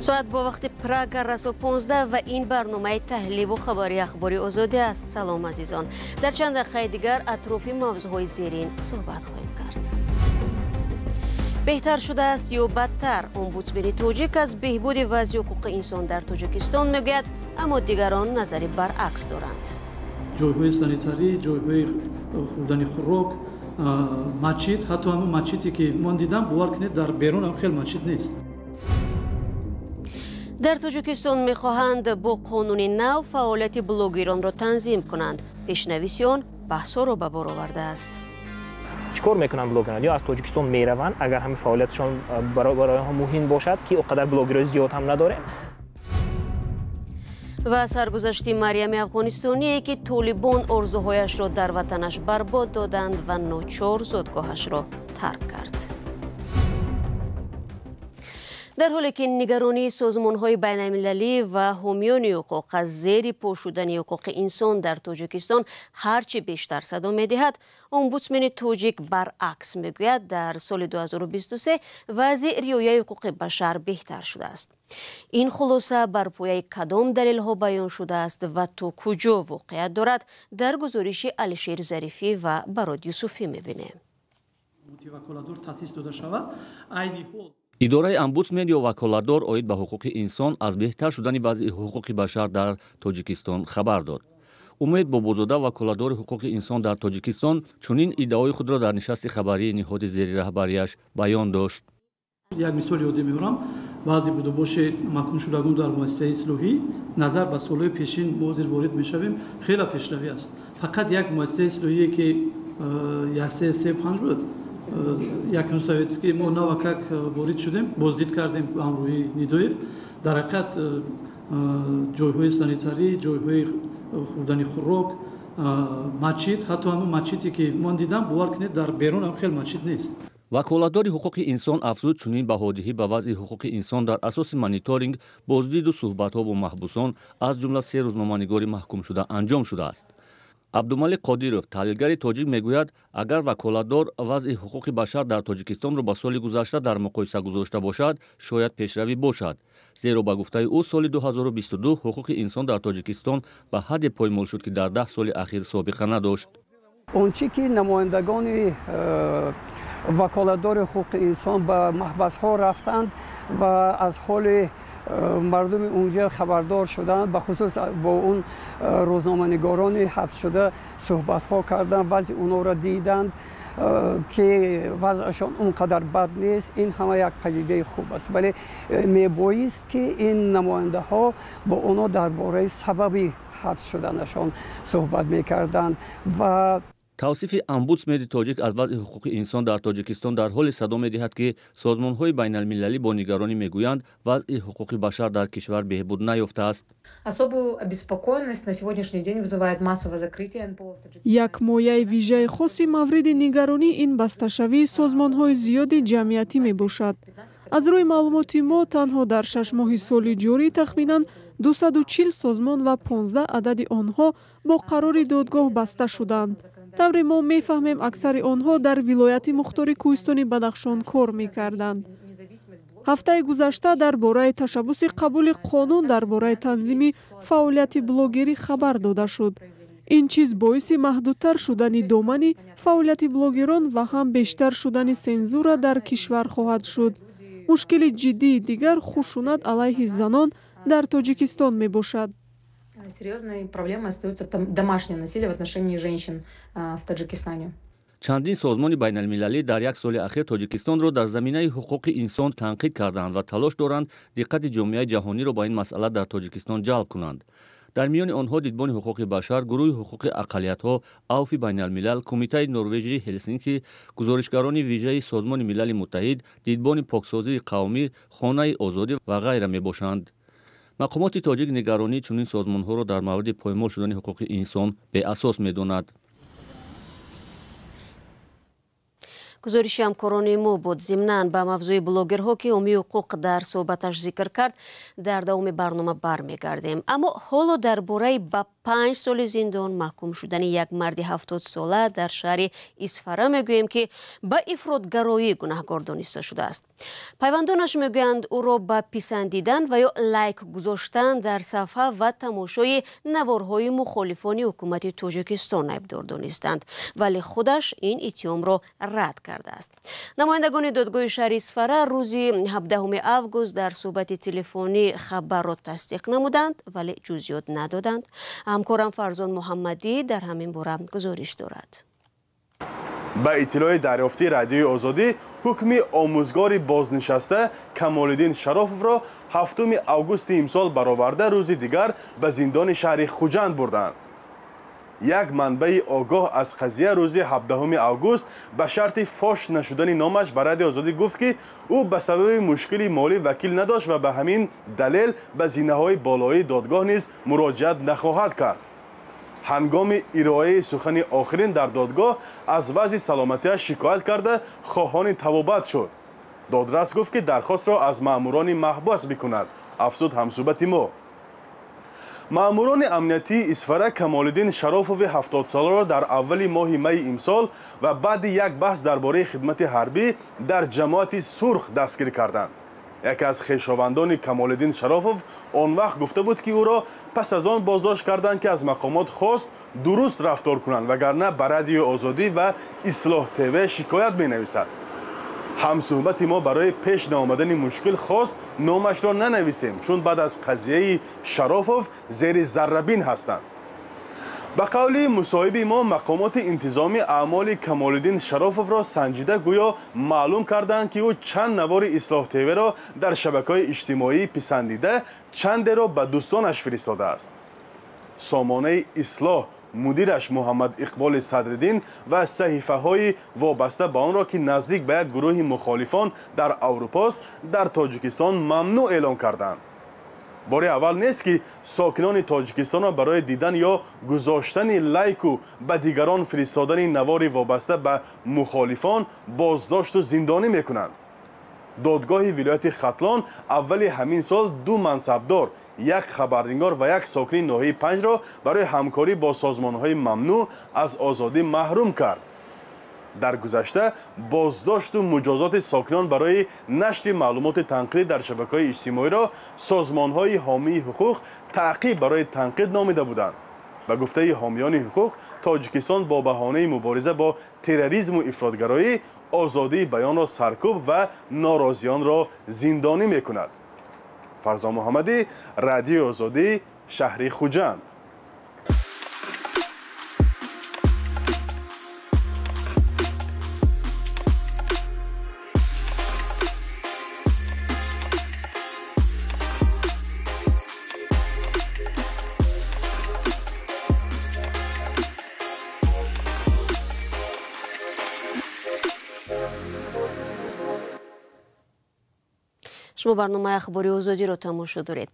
Соат бо вақти Прага расо 15 ва ин барномаи таҳливу хабари Ахбори Озодӣ аст. Салом азизон. Дар чанд дақиқаи дигар атрофи мавзӯъҳои зерин суҳбат хоҳем кард. Беҳтар шудааст ё бадтар? Омбудсмени тоҷик аз беҳбуди вазъи ҳуқуқи инсон дар Тоҷикистон мегӯяд, аммо дигарон назари баръакс доранд. Ҷойҳои санитарӣ, ҷойҳои хӯрдани хӯрок, масҷид, ҳатто ҳамон масҷиде ки ман дидам, бовар кунед, дар берун ҳам хеле масҷид нест. Дар Тоҷикистон мехоҳанд бо қонуни нав фаъолияти блогеронро танзим кунанд. Пешнависи он баҳсҳоро ба бор овардааст. Чӣ кор мекунанд блогерон? Ё аз Тоҷикистон мераванд, агар ҳамин фаъолиятшон барои онҳо муҳим бошад, ки он қадар блогерҳои зиёд ҳам надорем. Ва саргузашти Марьями афғонистоние, ки толибон орзуҳояшро дар ватанаш барбод доданд ва ночор зодгоҳашро тарк кард. Дар ҳоле ки нигаронии созмонҳои байналмилалӣ ва ҳомиёни ҳуқуқ аз зери по шудани ҳуқуқи инсон дар Тоҷикистон ҳарчи бештар садо медиҳад, омбудсмени тоҷик баръакс мегӯяд, дар соли 2023 вазъи риояи ҳуқуқи башар беҳтар шудааст. Ин хулоса бар пояи кадом далелҳо баён шудааст ва то куҷо воқеият дорад, дар гузориши Алишер Зарифӣ ва Барод Юсуфӣ мебинем. Идораи омбудсмен ё ваколатдор оид ба ҳуқуқи инсон аз беҳтар шудани вазъи ҳуқуқи башар дар Тоҷикистон хабар дод. Умед Бобозода, ваколатдори ҳуқуқи инсон дар Тоҷикистон, чунин иддаои худро дар нишасти хабарии ниҳоди зери раҳбарияш баён дошт. Як мисол ёдӣ меорам. Баъзе будубоши маҳкумшудагон дар муассисаи ислоҳӣ назар ба солҳои пешин мо зир ворид мешавем, хеле пешравӣ аст. Фақат як муассисаи ислоҳие ки 1 3 3 5 буд, якум советский, мо навакак ворид шудем, боздид кардем ба ҳамроҳии Нидоев. Дар ҳақиқат ҷойҳои санитарӣ, ҷойҳои хӯрдани хӯрок, масҷид, ҳатто ҳамон масҷиде ки ман дидам, бовар кунед, дар берун ҳам хеле масҷид нест. Ваколатдори ҳуқуқи инсон афзуд, чунин баҳодиҳӣ ба вазъи ҳуқуқи инсон дар асоси мониторинг, боздиду суҳбатҳо бо маҳбусон, аз ҷумла 3 рӯзноманигори маҳкумшуда анҷом шудааст. Абдумалик Қодиров, таҳлилгари тоҷик, мегӯяд, агар ваколатдор вазъи ҳуқуқи башар дар Тоҷикистонро ба соли гузашта дар муқоиса гузошта бошад, шояд пешравӣ бошад. Зеро ба гуфтаи ӯ, соли 2022 ҳуқуқи инсон дар Тоҷикистон ба ҳадде поймол шуд, ки дар 10 соли ахир собиқа надошт. Он чӣ ки намояндагони ваколатдори ҳуқуқи инсон ба маҳбасҳо рафтанд ва аз ҳоли мардуми унҷа хабардор шуданд, бахусус бо он рӯзноманигорони ҳабсшуда суҳбатҳо карданд, вазъи онҳоро диданд, ки вазъашон он қадар бад нест. Ин ҳама як падидаи хуб аст, вале мебоист ки ин намояндаҳо бо онҳо дар бораи сабаби ҳабс шуданашон суҳбат мекарданд. Ва тавсифи омбудсмени тоҷик аз вазъи ҳуқуқи инсон дар Тоҷикистон дар ҳоле садо медиҳад, ки созмонҳои байналмилалӣ бо нигаронӣ мегӯянд, вазъи ҳуқуқи башар дар кишвар беҳбуд наёфтааст. Як мояи вижаи хоси мавриди нигаронӣ ин басташавии созмонҳои зиёди ҷамъиятӣ мебошад. Аз рӯи маълумоти мо, танҳо дар 6 моҳи соли ҷорӣ тахминан 240 созмон ва 15 адади онҳо бо қарори додгоҳ баста шуданд. Тавре мо мефаҳмем, аксари онҳо дар вилояти мухтори кӯҳистони Бадахшон кор мекарданд. Ҳафтаи гузашта дар бораи ташаббуси қабули қонун дар бораи танзими фаъолияти блогерӣ хабар дода шуд. Ин чиз боиси маҳдудтар шудани домани фаъолияти блогерон ва ҳам бештар шудани сензура дар кишвар хоҳад шуд. Мушкили ҷиддии дигар хушунат алайҳи занон дар Тоҷикистон мебошад. Серьезной проблемой остается домашнее насилие в отношении женщин в Таджикистане. Чандин созмони байналмилалӣ дар як соли ахир Тоҷикистонро дар заминаи ҳуқуқи инсон танқид карданд ва талош доранд диққати ҷомеаи ҷаҳониро ба ин масъала дар Тоҷикистон ҷалб кунанд. Дар миёни онҳо Дидбони ҳуқуқи башар, гурӯҳи ҳуқуқи ақаллиятҳо, Авфи байналмилал, Кумитаи Норвежии Ҳелсинки, гузоришгарони вижаи Созмони Милали Муттаҳид, Дидбони поксозии қавмӣ, Хонаи озодӣ ва ғайра мебошанд. Мақомоти тоҷик нигаронии чунин созмонҳоро дар мавриди поймол шудани ҳуқуқи инсон беасос медонад. Гузориши ҳамкорони мо буд. Зимнан ба мавзӯи блогерҳо, ки ҳомии ҳуқуқ дар суҳбаташ зикр кард, дар давоми барнома бармегардем. Аммо ҳоло дар бораи ба 5 соли зиндон маҳкум шудани як марди 70-сола дар шаҳри Исфара мегӯем, ки ба ифротгароӣ гунаҳгор дониста шудааст. Пайвандонаш мегӯянд, ӯро ба писандидан ва ё лайк гузоштан дар сафҳа ва тамошои наворҳои мухолифони ҳукумати Тоҷикистон айбдор донистанд, вале худаш ин иттиҳомро рад кардааст. Намояндагони додгоҳи шаҳри Исфара рӯзи 17 август дар суҳбати телефонӣ хабарро тасдиқ намуданд, вале ҷузъиёт надоданд. Ҳамкорам Фарзон Муҳаммадӣ дар ҳамин бора гузориш дорад. Ба иттилои дарёфтии Радиои Озодӣ, ҳукми омӯзгори бознишаста Камолиддин Шарофовро 7 августи имсол бароварда, рӯзи дигар ба зиндони шаҳри Хуҷанд бурданд. Як манбаи огоҳ аз қазия рӯзи 17 август ба шарти фош нашудани номаш ба Радиои Озодӣ гуфт, ки ӯ ба сабаби мушкили молӣ вакил надошт ва ба ҳамин далел ба зинаҳои болоии додгоҳ низ муроҷиат нахоҳад кард. Ҳангоми ироаи сухани охирин дар додгоҳ аз вазъи саломатиаш шикоят карда, хоҳони табобат шуд. Додрас гуфт, ки дархостро аз маъмурони маҳбус бикунад, афзуд ҳамсӯҳбати мо. Маъмурони амниятии Исфара Камолиддин Шарофови 70-соларо дар аввали моҳи майи имсол ва баъди як баҳс дар бораи хидмати ҳарбӣ дар ҷамоати Сурх дастгир карданд. Яке аз хешовандони Камолиддин Шарофов он вақт гуфта буд, ки ӯро пас аз он боздошт карданд, ки аз мақомот хост дуруст рафтор кунанд, вагарна ба Радиои Озодӣ ва Ислоҳ ТВ шикоят менависад. Ҳамсӯҳбати мо барои пеш наомадани мушкил хост номашро нанависем, чун баъд аз қазияи Шарофов зери заррабин ҳастанд. Ба қавли мусоҳиби мо, мақомоти интизомӣ аъмоли Камолиддин Шарофовро санҷида, гӯё маълум карданд, ки ӯ чанд навори Ислоҳ ТВ-ро дар шабакаҳои иҷтимоӣ писандида, чандеро ба дӯстонаш фиристодааст. Сомонаи Ислоҳ, мудираш Муҳаммад Иқболи Садриддин ва саҳифаҳои вобаста ба онро, ки наздик ба як гурӯҳи мухолифон дар Аврупост, дар Тоҷикистон мамнӯъ эълон карданд. Бори аввал нест, ки сокинони Тоҷикистонро барои дидан ё гузоштани лайку ба дигарон фиристодани навори вобаста ба мухолифон боздошту зиндонӣ мекунанд. Додгоҳи вилояти Хатлон аввали ҳамин сол 2 мансабдор, як хабарнигор ва як сокини ноҳияи 5-ро барои ҳамкорӣ бо созмонҳои мамнӯъ аз озодӣ маҳрум кард. Дар гузашта боздошту муҷозоти сокинон барои нашри маълумоти танқидӣ дар шабакаҳои иҷтимоиро созмонҳои ҳомии ҳуқуқ таъқиб барои танқид номида буданд. Ба гуфтаи ҳомиёни ҳуқуқ, Тоҷикистон бо баҳонаи мубориза бо терроризму ифротгароӣ озодии баёнро саркӯб ва норозиёнро зиндонӣ мекунад. Фарзон Муҳаммадӣ, Радиои Озодӣ, шаҳри Хуҷанд. Шумо барномаи Ахбори Озодиро тамошо доред.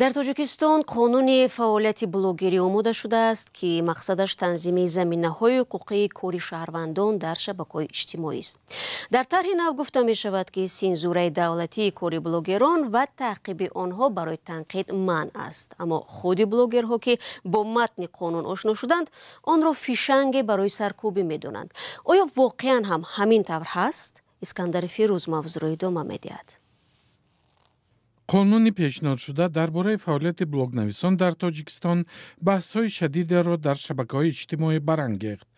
Дар Тоҷикистон қонуни фаъолияти блогерӣ омода шудааст, ки мақсадаш танзими заминаҳои ҳуқуқии кори шаҳрвандон дар шабакаҳои иҷтимоӣ аст. Дар тарҳи нав гуфта мешавад, ки сензураи давлатии кори блогерон ва таъқиби онҳо барои танқид манъ аст. Аммо худи блогерҳо, ки бо матни қонун ошно шуданд, онро фишанге барои саркӯбӣ медонанд. Оё воқеан ҳам ҳамин тавр ҳаст? Искандари Фирӯз мавзӯъро идома медиҳад. Қонуни пешниҳодшуда дар бораи фаъолияти блогнависон дар Тоҷикистон баҳсҳои шадидеро дар шабакаҳои иҷтимоӣ барангехт.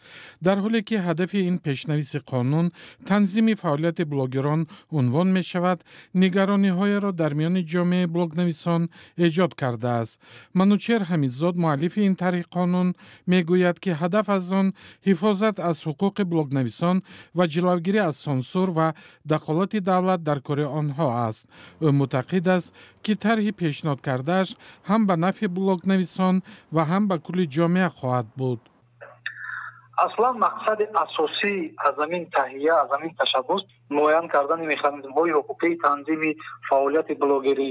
Дар ҳоле ки ҳадафи ин пешнависи қонун танзими фаъолияти блогерон унвон мешавад, нигарониҳоеро дар миёни ҷомеаи блогнависон эҷод кардааст. Манучер Ҳамидзод, муаллифи ин тарҳи қонун, мегӯяд, ки ҳадаф аз он ҳифозат аз ҳуқуқи блогнависон ва ҷилавгирӣ аз сансур ва дахолати давлат дар кори онҳо аст. Ӯ мӯътақид аст, ки тарҳи пешниҳод кардааш ҳам ба нафъи блогнависон ва ҳам ба кулли ҷомеа хоҳад буд. Аслан мақсади асосӣ аз ҳамин таҳия, аз ҳамин ташаббус муайян кардани механизмҳои ҳуқуқии танзими фаъолияти блогерӣ,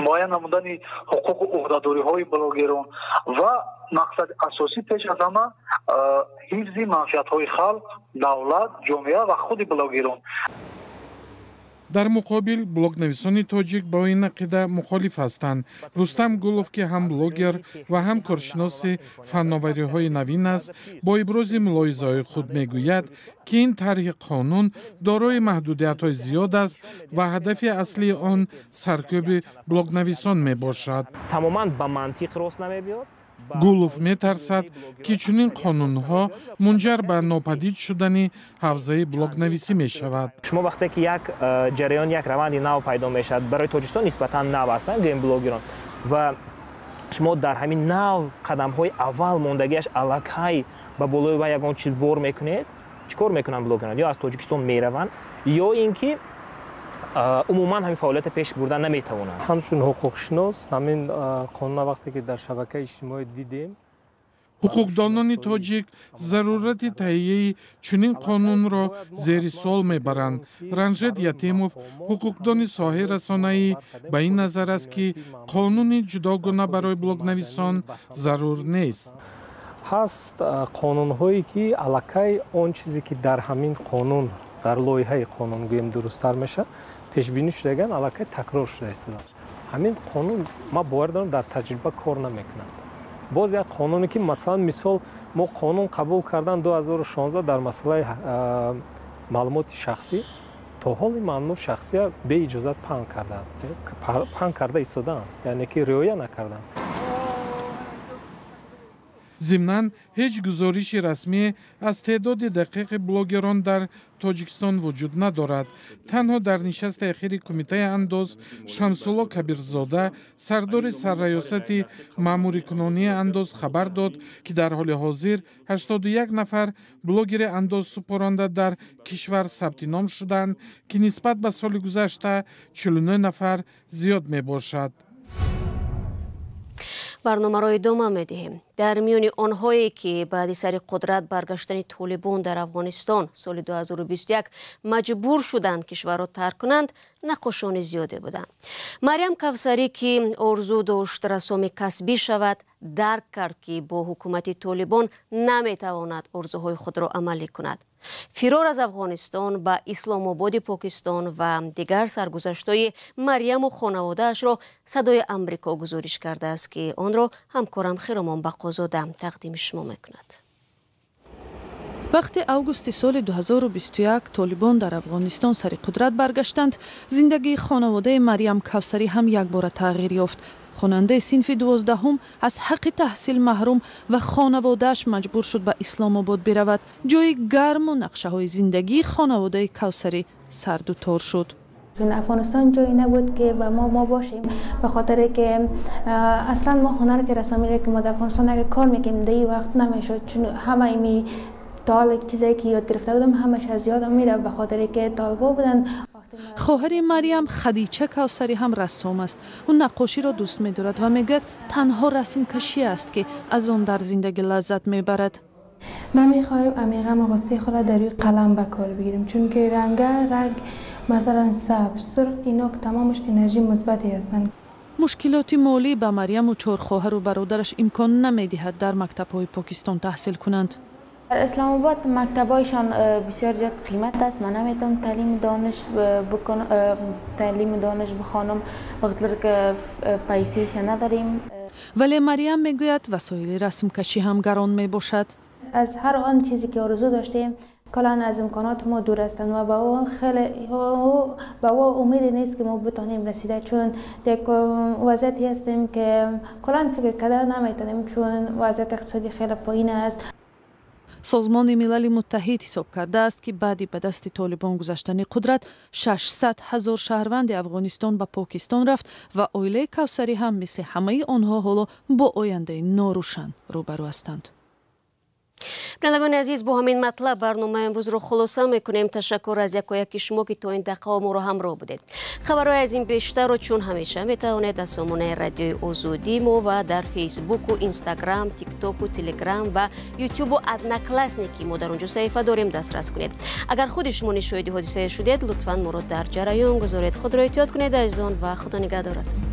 муайян намудани ҳуқуқу ӯҳдадориҳои блогерон ва мақсади асосӣ пеш аз ҳама ҳифзи манфиатҳои халқ, давлат, ҷомеа ва худи блогерон. Дар муқобил блогнависони тоҷик бо ин ақида мухолиф ҳастанд. Рустам Гулов, ки ҳам блогер ва ҳам коршиноси фанновариҳои навин аст, бо ибрози мулоҳизаҳои худ мегӯяд, ки ин тарҳи қонун дорои маҳдудиятҳои зиёд аст ва ҳадафи аслии он саркӯби блогнависон мебошад. Тамоман ба мантиқ рост намебиёд. Гулов метарсад, ки чунин қонунҳо мунҷар ба нопадид шудани ҳавзаи блогнависӣ мешавад. Шумо вақте ки як ҷараён, як раванди нав пайдо мешавад, барои Тоҷикистон нисбатан нав аст, гӯем, блогерон, ва шумо дар ҳамин нав қадамҳои аввал мондагиаш аллакай ба болои вай ягон чиз бор мекунед, чӣ кор мекунанд блогерон? Ё аз Тоҷикистон мераванд, ё ин ки умуман ҳамин фаъолията пеш бурдан наметавонанд. Ҳамчун ҳуқуқшинос, ҳамин қонуна вақте ки дар шабакаи иҷтимоӣ дидем. Ҳуқуқдонони тоҷик зарурати таҳияи чунин қонунро зери суол мебаранд. Ранжед Ятимов, ҳуқуқдони соҳаи расонаӣ, ба ин назар аст, ки қонуни ҷудогона барои блогнависон зарур нест. Ҳаст қонунҳое, ки аллакай он чизе, ки дар ҳамин қонун, дар лоиҳаи қонун гӯем дурусттар мешавад, пешбинӣ шудаган, аллакай такрор шуда истодааст. Ҳамин қонун, ман бовар дорам, дар таҷриба кор намекунад. Боз як қонуне, ки масалан, мисол, мо қонун қабул кардан 2016 дар масъалаи маълумоти шахсӣ, то ҳол ин маълумоти шахсия беиҷозат паҳн кардааст, паҳн карда истодаанд, яъне ки риоя накарданд. Зимнан, ҳеҷ гузориши расмӣ аз теъдоди дақиқи блогерон дар Тоҷикистон вуҷуд надорад. Танҳо дар нишасти ахири Кумитаи андоз Шамсулло Кабирзода, сардори Сарраёсати маъмурикунонии андоз, хабар дод, ки дар ҳоли ҳозир 81 нафар блогери андозсупоранда дар кишвар сабти ном шуданд, ки нисбат ба соли гузашта 49 нафар зиёд мебошад. Барномаро идома медиҳем. Дар миёни онҳое, ки баъди сари қудрат баргаштани Толибон дар Афғонистон соли 2021 маҷбур шуданд кишварро тарк кунанд, наққошони зиёде буданд. Марьям Кавсарӣ, ки орзу дошт рассоми касбӣ шавад, дарк кард, ки бо ҳукумати Толибон наметавонад орзуҳои худро амалӣ кунад. Фирор аз Афғонистон ба Исломободи Покистон ва дигар саргузаштҳои Марьяму хонаводаашро Садои Амрико гузориш кардааст, ки онро ҳамкорам Хиромон Бақозода тақдими шумо мекунад. Вақте августи соли 2021 Толибон дар Афғонистон сари қудрат баргаштанд, зиндагии хонаводаи Марьям Кавсарӣ ҳам якбора тағйир ёфт. Хонандаи синфи 12-ҳум аз ҳаққи таҳсил маҳрум ва хонаводааш маҷбур шуд ба Исломобод биравад. Ҷои гарму нақшаҳои зиндагии хонаводаи Кавсарӣ сарду тор шуд. چون افغانستان جایی نبود که به ما باشیم، به خاطر که اصلا ما هنر که رسامی که ما در افغانستان اگه کار میکنیم در وقت نمیشد، چون همه می تا چیزایی که یاد گرفته بودم همش از یادم میره، به خاطر که طالبا بودن. Хоҳари Марьям, Хадича Кавсарӣ, ҳам рассом аст. Ӯ наққоширо дӯст медорад ва мегӯяд, танҳо расмкашӣ аст, ки аз он дар зиндагӣ лаззат мебарад. ما میخواهیم امی غم و غصه خود را در روی قلم به کار بگیریم، چون که رنگ مثلا سبز، سرخ، اینا که تمامش انرژی مثبتی هستند. Мушкилоти молӣ ба Марьяму чор хоҳару бародараш имкон намедиҳад дар мактабҳои Покистон таҳсил кунанд. در اسلام آباد مکتبایشان بسیار زیاد قیمت است. من نمیتونم تعلیم دانش بکن، تعلیم دانش بخوانم، وقتی که پیسهش نداریم. Вале Марьям мегӯяд, васоили расмкашӣ ҳам гарон мебошад. از هر آن چیزی که آرزو داشتیم کلا از امکانات ما دور هستند و با او خیلی با او امیدی نیست که ما بتانیم رسیده، چون یک وضعیتی هستیم که کلا فکر کرده نمیتونیم، چون وضعیت اقتصادی خیلی پایین است. Созмони Милали Муттаҳид ҳисоб кардааст, ки баъди ба дасти Толибон гузаштани қудрат 600 ҳазор шаҳрванди Афғонистон ба Покистон рафт ва оилаи Кавсарӣ ҳам мисли ҳамаи онҳо ҳоло бо ояндаи норӯшан рӯбарӯ ҳастанд. Бинандагони азиз, бо ҳамин матлаб барномаи имрӯзро хулоса мекунем. Ташаккур аз якояки шумо, ки то ин дақиқа моро ҳамроҳ будед. Хабарҳои аз ин бештарро чун ҳамеша метавонед аз сомонаи Радиои Озодӣ мо ва дар Фейсбуку, Инстаграм, Тиктоку, Телеграм ва Ютубу Одноклассники, мо дар он ҷо саҳифа дорем, дастрас кунед. Агар худи шумо низ шоҳиди ҳодисае шудед, лутфан моро дар ҷараён гузоред. Худро эҳтиёт кунед, азизон, ва Худо нигаҳдоратон.